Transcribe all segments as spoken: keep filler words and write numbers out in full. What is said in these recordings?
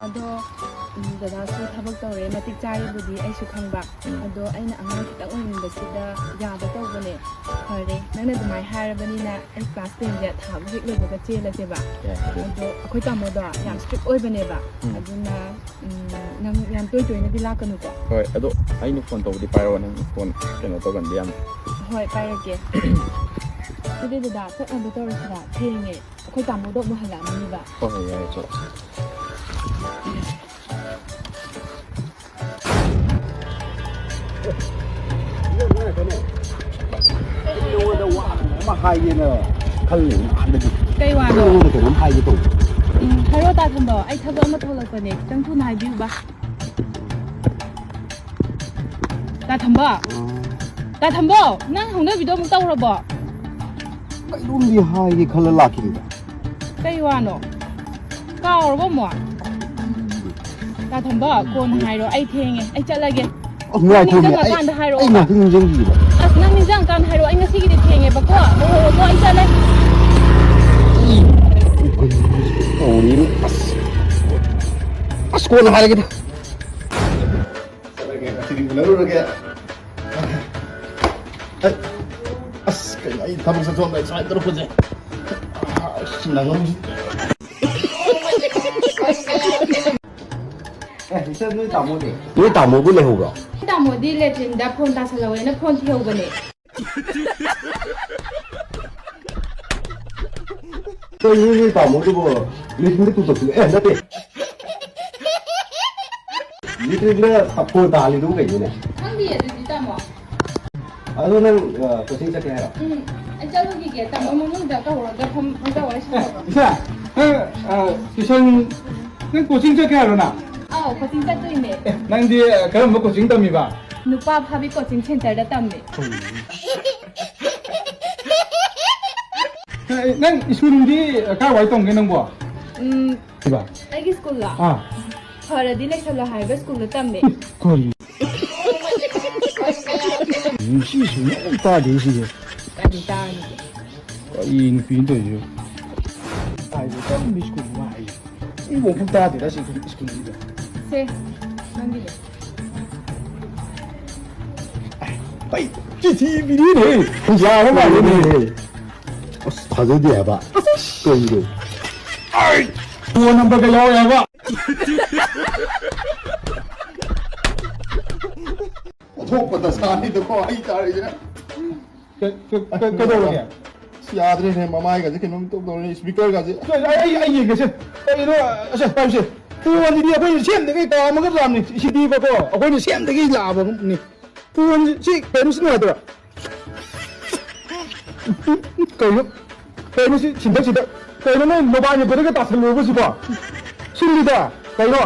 ꯑꯗꯣ, ꯎꯝ, ꯗꯗꯥꯁꯨ ꯊꯕꯛ ꯇꯧꯔꯦ, ꯃꯇꯤꯛ ꯆꯥꯔꯦꯕꯨꯗꯤ ꯑꯩꯁꯨ ꯈꯪꯕ꯫ ꯎꯝ꯫ ꯑꯗꯣ ꯑꯩꯅ ꯑꯉꯥꯡ ꯈꯤꯇꯪ ꯑꯣꯏꯅꯤꯡꯕꯁꯤꯗ ꯌꯥꯕ ꯇꯧꯕꯅꯦ꯫ ꯐꯔꯦ, ꯅꯪꯅ ꯑꯗꯨꯃꯥꯏꯅ ꯍꯥꯏꯔꯕꯅꯤꯅ ꯑꯩ class ten ꯁꯦ ꯊꯥꯕ ꯍꯦꯛ ꯂꯣꯏꯕꯒ ꯆꯦꯜꯂꯁꯦꯕ꯫ ꯌꯥꯏ, ꯑꯗꯨ꯫ ꯑꯗꯣ ꯑꯩꯈꯣꯏ ꯇꯥꯃꯣꯗꯣ ꯌꯥꯝ strict ꯑꯣꯏꯕꯅꯦꯕ꯫ ꯎꯝ꯫ ꯑꯗꯨꯅ, ꯎꯝ, ꯅꯪ ꯌꯥꯝ ꯇꯣꯏ ꯇꯣꯏꯅꯗꯤ ꯂꯥꯛꯀꯅꯨꯀꯣ꯫ ꯍꯣꯏ, ꯑꯗꯣ ꯑꯩꯅ phone ꯇꯧꯕꯗꯤ ꯄꯥꯏꯔꯛꯑꯣ, ꯅꯪ phone ꯀꯩꯅꯣ ꯇꯧꯒꯟꯕ ꯌꯥꯝ꯫ ꯍꯣꯏ, ꯄꯥꯏꯔꯛꯀꯦ꯫ ꯑꯗꯨꯗꯤ ꯗꯗꯥ, ꯆꯠꯅꯕ ꯇꯧꯔꯁꯤꯔꯥ? ꯊꯦꯡꯉꯦ꯫ ꯑꯩꯈꯣꯏ ꯇꯥꯃꯣꯗꯣ ꯑꯃꯨꯛ ꯍꯜꯂꯛꯑꯝꯃꯅꯤꯕ꯫ ꯍꯣꯏ, ꯍꯣꯏ, ꯌꯥꯏ, ꯆꯠꯂꯣ꯫ ꯅꯉꯣꯟꯗ ꯋꯥ ꯑꯃ ꯍꯥꯏꯒꯦꯅ ꯈꯜꯂꯤꯅꯦ ꯅꯍꯥꯟꯗꯒꯤ꯫ ꯀꯩ ꯋꯥꯅꯣ? ꯅꯉꯣꯟꯗ ꯀꯩꯅꯣꯝ ꯍꯥꯏꯒꯦ ꯇꯧꯕ꯫ ꯎꯝ, ꯍꯥꯏꯔꯣ, ꯇꯥ ꯊꯝꯕꯧ, ꯑꯩ ꯊꯕꯛ ꯑꯃ ꯊꯣꯛꯂꯛꯄꯅꯦ, ꯈꯤꯇꯪ ꯊꯨꯅ ꯍꯥꯏꯕꯤꯌꯨꯕ꯫ ꯇꯥ ꯊꯝꯕꯧ! ꯎꯝ꯫ ꯇꯥ ꯊꯝꯕꯧ! ꯅꯪ ꯍꯧꯅꯕꯤꯗꯣ ꯑꯃꯨꯛ ꯇꯧꯔꯕꯣ? ꯀꯩꯅꯣꯝꯗꯤ ꯍꯥꯏꯒꯦ ꯈꯜꯂ ꯂꯥꯛꯈꯤꯕꯅꯤꯗ꯫ ꯀꯩ ꯋꯥꯅꯣ? ꯀꯥꯎꯔꯕꯣ ꯑꯃꯨꯛ? ꯇꯥ ꯊꯝꯕꯧ, ꯀꯣꯟꯅ ꯍꯥꯏꯔꯣ, ꯑꯩ ꯊꯦꯡꯉꯦ, ꯑꯩ ꯆꯠꯂꯒꯦ꯫ ꯑꯣ, ꯉꯥꯏꯈꯣꯃꯤ, ꯑꯩ, ꯅꯤꯡꯁꯤꯡꯉꯀꯥꯟꯗ ꯍꯥꯏꯔꯛꯑꯣ꯫ ꯑꯩ ꯉꯥꯛꯇ ꯅꯤꯡꯁꯤꯡꯈꯤꯒꯦꯕ꯫ ꯑꯁ, ꯅꯪ ꯅꯤꯡꯁꯤꯡꯉꯀꯥꯟꯗ ꯍꯥꯏꯔꯛꯑꯣ, ꯑꯩ ꯉꯁꯤꯒꯤꯗꯤ ꯊꯦꯡꯉꯦꯕꯀꯣ꯫ ꯍꯣ, ꯍꯣ, ꯍꯣ, ꯑꯩ ꯆꯠꯂꯦ꯫ ꯇꯧꯔꯤꯅꯤ꯫ ꯑꯁ, ꯑꯁ, ꯀꯣꯟꯅ ꯍꯥꯏꯔꯒꯦꯗ꯫ ꯆꯠꯂꯒꯦ, ꯉꯁꯤꯗꯤ ꯎꯅꯔꯨꯔꯒꯦ꯫ ꯑꯁ, ꯀꯩꯅꯣ, ꯑꯩ ꯊꯕꯛ ꯆꯠꯊꯣꯛꯑꯝꯗꯥꯏ ꯁꯨꯃꯥꯏꯅ ꯇꯧꯔꯛꯄꯁꯦ꯫ ꯑꯁ, ꯅꯪꯍꯧꯗꯦ꯫ ꯑꯦ, ꯏꯆꯟ, ꯅꯣꯏ ꯇꯥꯃꯣꯗꯤ? ꯅꯣꯏ ꯇꯥꯃꯣꯕꯨ ꯂꯩꯍꯧꯕ꯭ꯔꯣ? ꯇꯥꯃꯣꯗꯤ latrine ꯗ ꯐꯣꯟ ꯇꯥꯁꯜꯍꯧꯋꯦꯅ ꯐꯣꯟ ꯊꯤꯍꯧꯕꯅꯦ꯫ ꯀꯩꯅꯣ ꯅꯣꯏ ꯇꯥꯃꯣꯗꯨꯕꯨ latrine ꯗ ꯇꯨ ꯇꯧꯁꯤꯜꯂꯦ? ꯑꯦ, ꯅꯠꯇꯦ꯫ Latrine ꯗ ꯐꯣꯟ ꯇꯥꯍꯜꯂꯤꯗꯨꯕꯨ ꯀꯩꯅꯣꯅꯦ? ꯈꯪꯗꯤꯌꯦ ꯑꯗꯨꯗꯤ, ꯇꯥꯃꯣ꯫ ꯑꯗꯣ ꯅꯪ, ꯑ, coaching ꯆꯠꯀꯦ ꯍꯥꯏꯔꯣ? ꯎꯝ, ꯑꯩ ꯆꯠꯂꯨꯈꯤꯒꯦ꯫ ꯇꯥꯃꯣ ꯃꯅꯨꯡꯗ ꯀꯧꯔꯒ ꯐꯝ-, ꯐꯝꯖꯧ, ꯋꯥꯔꯤ ꯁꯥꯟꯅꯕ꯫ ꯏꯆꯥ, ꯅꯪ, ꯑ, tuition, ꯅꯪ coaching ꯆꯠꯀꯦ ꯍꯥꯏꯔꯣ ꯅꯪ? ꯑꯧ, coaching ꯆꯠꯇꯣꯏꯅꯦ꯫ ꯑꯦ, ꯅꯪꯗꯤ, ꯑ, ꯀꯔꯝꯕ coaching ꯇꯝꯃꯤꯕ? ꯅꯨꯄꯥ ꯐꯥꯕꯤ coaching center ꯗ ꯇꯝꯃꯦ꯫ ꯑꯦ, ꯅꯪ school ꯗꯤ ꯀꯥꯏꯋꯥꯏ ꯇꯝꯒꯦ ꯅꯪꯕꯣ? ꯎꯝ, ꯀꯩꯕ? ꯑꯩꯒꯤ school ꯂꯣ? ꯑꯥ꯫ ꯐꯔꯗꯤ ꯂꯩꯁꯜꯂꯣ ꯍꯥꯏꯕ school ꯗ ꯇꯝꯃꯦ꯫ ꯀꯔꯤ? ꯁꯤ ꯁꯨꯡꯇꯥ ꯇꯥꯗꯦ ꯁꯤꯁꯦ꯫ ꯀꯔꯤ ꯇꯥꯔꯤꯒꯦ? ꯀꯔꯤ ꯅꯨꯄꯤꯅꯣ ꯇꯧꯔꯤꯁꯤꯕꯣ? ꯀꯥꯏꯗ ꯀꯔꯝꯕ school ꯅꯣ ꯍꯥꯏꯁꯦ? ꯋꯥꯐꯝ ꯇꯥꯗꯦꯗ ꯁꯤ ꯁ꯭ꯀꯨꯜꯁꯤꯗ꯫ ꯁꯦ, ꯅꯪꯒꯤꯗꯤ꯫ ꯑꯩ ꯆꯤꯊꯤ ꯄꯤꯔꯤꯅꯦ꯫ ꯌꯥꯕ ꯃꯥꯜꯂꯦꯅꯦ꯫ ꯑꯁ, ꯊꯥꯖꯗꯦ ꯍꯥꯏꯕ꯫ ꯀꯩꯅꯣ? ꯑꯩ ꯐꯣꯟ ꯅꯝꯕꯔꯒ ꯌꯥꯎꯔꯦ ꯍꯥꯏꯕ꯫ ꯑꯣꯟꯊꯣꯛꯄ ꯗꯁꯥꯅꯤꯗꯀꯣ ꯑꯩ ꯇꯥꯔꯤꯁꯦ꯫ ꯀ-, ꯀ-, ꯀ-, ꯀꯩꯗꯧꯔꯒꯦ? ꯑꯁ, ꯌꯥꯗ꯭ꯔꯦꯅꯦ, ꯃꯃꯥꯏꯒꯁꯦ ꯀꯩꯅꯣꯝ ꯏꯇꯧ ꯇꯧꯔꯦ, speakerꯒꯁꯦ꯫ ꯑꯩ, ꯑꯩ, ꯑꯩ ꯌꯦꯡꯒꯦꯁꯦ꯫ ꯀꯩꯅꯣ, ꯑꯁꯦ, ꯄꯥꯏꯌꯨꯁꯦ꯫ ꯐꯣꯟꯁꯤꯗꯤ ꯑꯩꯈꯣꯏꯅ ꯁꯦꯝꯗꯒꯩ ꯀꯥꯝꯃꯒ ꯂꯥꯛꯑꯕꯅꯤ, ꯁꯤꯗꯤꯕꯀꯣ, ꯑꯩꯈꯣꯏꯅ ꯁꯦꯝꯗꯒꯩ ꯂꯥꯛꯑꯕꯅꯤ꯫ ꯐꯣꯟꯁꯤ, ꯁꯤ ꯀꯩꯅꯣ ꯁꯤ ꯅꯨꯡꯉꯥꯏꯇ꯭ꯔꯣ? ꯀꯩꯅꯣ? ꯀꯩꯅꯣ ꯁꯤ ꯁꯤꯟꯗꯛ ꯁꯤꯟꯗꯛ? ꯀꯩꯅꯣ ꯅꯣꯏ ꯃꯣꯕꯥꯏꯜ ꯅꯦꯠꯄꯗꯒ ꯇꯥꯁꯜꯂꯨꯕ ꯁꯤꯕꯣ? ꯁꯤꯜꯂꯤꯗ꯫ ꯀꯩꯅꯣ?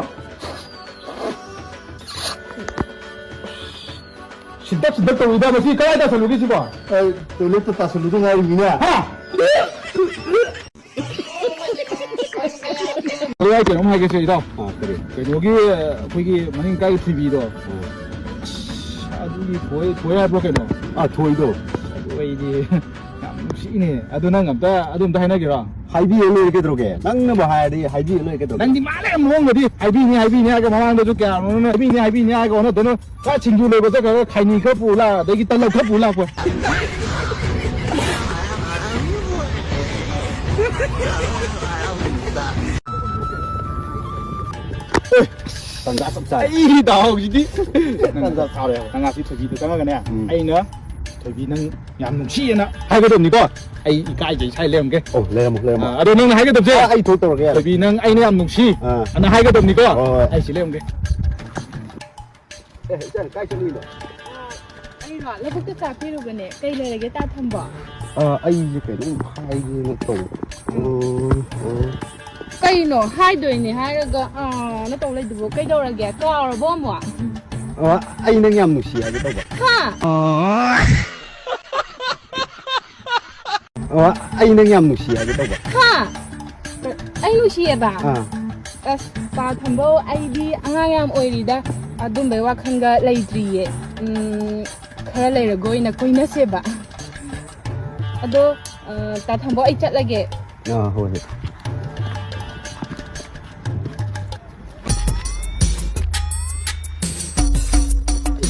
ꯁꯤꯟꯗꯛ ꯁꯤꯟꯗꯛ ꯇꯧꯔꯤꯗ ꯃꯁꯤ ꯀꯗꯥꯏ ꯇꯥꯁꯜꯂꯨꯒꯦ ꯁꯤꯕꯣ? ꯑꯩ ꯇꯣꯏꯂꯦꯠꯇ ꯇꯥꯁꯜꯂꯨꯗ ꯉꯥꯏꯔꯤꯃꯤꯅꯦ꯫ ꯍꯥ? ꯑꯗꯨ ꯑꯩ ꯀꯩꯅꯣꯝ ꯍꯥꯏꯒꯦꯁꯦ, ꯏꯇꯥꯎ꯫ ꯑꯥ, ꯀꯔꯤ? ꯀꯩꯅꯣꯒꯤ, ꯑꯩꯈꯣꯏꯒꯤ ꯃꯅꯤꯡ ꯂꯩꯀꯥꯏꯒꯤ ꯊꯣꯏꯕꯤꯗꯣ꯫ ꯑꯥ꯫ ꯑꯁ, ꯑꯗꯨꯒꯤ ꯊꯣꯏ, ꯊꯣꯏ ꯍꯥꯏꯕ꯭ꯔꯣ ꯀꯩꯅꯣ? ꯑꯥ, ꯊꯣꯏꯗꯣ꯫ ꯑꯗꯨ ꯑꯩꯗꯤ ꯌꯥꯝ ꯅꯨꯡꯁꯤꯅꯦ꯫ ꯑꯗꯨ ꯅꯪ ꯑꯝꯇ, ꯑꯗꯨ ꯑꯝꯇ ꯍꯥꯏꯅꯒꯦꯔꯣ? ꯍꯥꯏꯕꯤꯔ ꯂꯣꯏꯔꯦ ꯀꯩꯗꯧꯔꯒꯦ? ꯅꯪꯅꯕꯨ ꯍꯥꯏꯔꯗꯤ ꯍꯥꯏꯕꯤꯔ ꯂꯣꯏꯔꯦ ꯀꯩꯗꯧꯔꯒꯦ? ꯅꯪꯗꯤ ꯃꯥ ꯂꯩꯔꯝꯕ ꯃꯑꯣꯡꯗꯗꯤ ꯍꯥꯏꯕꯤꯅꯤ, ꯍꯥꯏꯕꯤꯅꯤ ꯍꯥꯏꯔꯒ ꯃꯃꯥꯡꯗꯁꯨ ꯀꯌꯥꯅꯣ ꯍꯥꯏꯕꯤꯅꯤ, ꯍꯥꯏꯕꯤꯅꯤ ꯍꯥꯏꯔꯒ ꯑꯣꯟꯅ ꯇꯩꯅ ꯈꯔ ꯁꯤꯡꯖꯨ ꯂꯩꯕ ꯆꯠꯈ꯭ꯔꯒ ꯈꯩꯅꯤ ꯈꯔ ꯄꯨ ꯂꯥꯛ, ꯑꯗꯒꯤ ꯇꯜꯂꯞ ꯈꯔ ꯄꯨ ꯂꯥꯛꯄ꯫ ꯑꯦ, ꯇꯟꯖꯥ ꯆꯞ ꯆꯥꯔꯦ꯫ ꯑꯩ ꯗꯥꯎꯁꯤꯗꯤ꯫ ꯇꯟꯖꯥ ꯆꯥꯔꯦ꯫ ꯅꯪ ꯉꯁꯤ ꯊꯣꯏꯕꯤꯗ ꯆꯪꯉꯒꯅꯦ, ꯎꯝ꯫ ꯑꯩꯅ ꯊꯣꯏꯕꯤ ꯅꯪ ꯌꯥꯝ ꯅꯨꯡꯁꯤꯌꯦꯅ ꯍꯥꯏꯒꯗꯕꯅꯤꯀꯣ꯫ ꯑꯩ ꯏꯀꯥꯏꯖꯩ, ꯁ꯭ꯋꯥꯏ ꯂꯩꯔꯝꯒꯦ꯫ ꯑꯣ, ꯂꯩꯔꯝꯃꯣ, ꯂꯩꯔꯝꯃꯣ꯫ ꯑ, ꯑꯗꯣ ꯅꯪꯅ ꯍꯥꯏꯒꯗꯕꯁꯦ, ꯑ, ꯑꯩ ꯊꯣꯛ ꯇꯧꯔꯒꯦ, ꯌꯥꯔꯦ꯫ ꯊꯣꯏꯕꯤ ꯅꯪ ꯑꯩꯅ ꯌꯥꯝ ꯅꯨꯡꯁꯤ ꯑꯥ꯫ ꯑꯅ ꯍꯥꯏꯒꯗꯕꯅꯤꯀꯣ꯫ ꯍꯣꯏ, ꯍꯣꯏ꯫ ꯑꯩ ꯁꯤ ꯂꯩꯔꯝꯒꯦ꯫ ꯑꯦ, ꯏꯆꯟ, ꯀꯥꯏ ꯆꯠꯂꯨꯏꯅꯣ? ꯑꯩꯔꯣ? ꯂꯧꯕꯨꯛꯇ ꯆꯥꯛ ꯄꯤꯔꯨꯕꯅꯦ꯫ ꯀꯩ ꯂꯩꯔꯒꯦ, ꯇꯥ ꯊꯝꯕꯣ? ꯑ, ꯑꯩꯁꯦ ꯀꯩꯅꯣꯝ ꯍꯥꯏꯒꯦꯅ ꯇꯧꯕ꯫ ꯎꯝ, ꯎꯝ꯫ ꯀꯩꯅꯣ? ꯍꯥꯏꯗꯣꯏꯅꯦ ꯍꯥꯏꯔꯒ, ꯑꯥ, ꯅ ꯇꯧ ꯂꯩꯗꯨꯕꯣ? ꯀꯩꯗꯧꯔꯒꯦ? ꯀꯥꯎꯔꯕꯣ ꯑꯃꯨꯛ? ꯑ, ꯑꯩ ꯅꯪ ꯌꯥꯝ ꯅꯨꯡꯁꯤ ꯍꯥꯏꯒꯦ ꯇꯧꯕ꯫ ꯍꯥ? ꯑ꯫ ꯑ, ꯑꯩ ꯅꯪ ꯌꯥꯝ ꯅꯨꯡꯁꯤ ꯍꯥꯏꯒꯦ ꯇꯧꯕ꯫ ꯍꯥ? ꯑꯩ ꯅꯨꯡꯁꯤꯌꯦꯕ? ꯑꯥ꯫ ꯑꯁ, ꯄꯥ ꯊꯝꯕꯧ, ꯑꯩꯗꯤ ꯑꯉꯥꯡ ꯌꯥꯝ ꯑꯣꯏꯔꯤꯗ, ꯑꯗꯨꯝꯕꯩ ꯋꯥꯈꯜꯒ ꯂꯩꯇ꯭ꯔꯤꯌꯦ꯫ ꯎꯝ, ꯈꯔ ꯂꯩꯔꯒ ꯑꯣꯏꯅ ꯀꯣꯏꯅꯁꯦꯕ꯫ ꯑꯗꯣ, ꯑ, ꯇꯥ ꯊꯝꯕꯧ, ꯑꯩ ꯆꯠꯂꯒꯦ꯫ ꯑꯥ, ꯍꯣꯏ, ꯍꯣꯏ꯫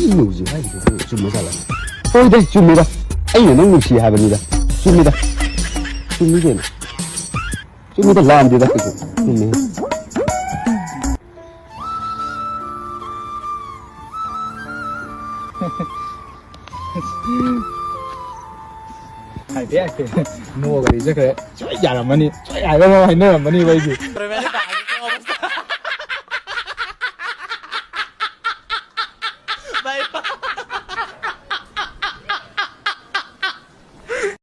ꯀꯩꯅꯣ ꯍꯧꯖꯤꯛ ꯍꯥꯏꯔꯤꯗꯨꯕꯨ? ꯆꯨꯝꯃ ꯖꯥꯠꯂ? ꯍꯣꯏꯗ, ꯆꯨꯝꯃꯤꯗ꯫ ꯑꯩꯅ ꯅꯪ ꯅꯨꯡꯁꯤ ꯍꯥꯏꯕꯅꯤꯗ꯫ ꯆꯨꯝꯃꯤꯗ꯫ ꯆꯨꯝꯃꯤ ꯀꯩꯅꯣ꯫ ꯆꯨꯝꯃꯤꯗ, ꯂꯥꯟꯗꯦꯗ ꯀꯩꯁꯨ꯫ ꯆꯨꯝꯃꯤ꯫ ꯍꯥꯏꯐꯦꯠ ꯍꯥꯏꯐꯦꯠ ꯅꯣꯛꯑꯒꯗꯤ ꯆꯠꯈ꯭ꯔꯦ꯫ ꯁꯣꯏ ꯌꯥꯔꯝꯃꯅꯤ꯫ ꯁꯣꯏ ꯍꯥꯏꯕ ꯑꯃ ꯍꯥꯏꯅꯔꯝꯃꯅꯤꯕ ꯑꯩꯗꯤ꯫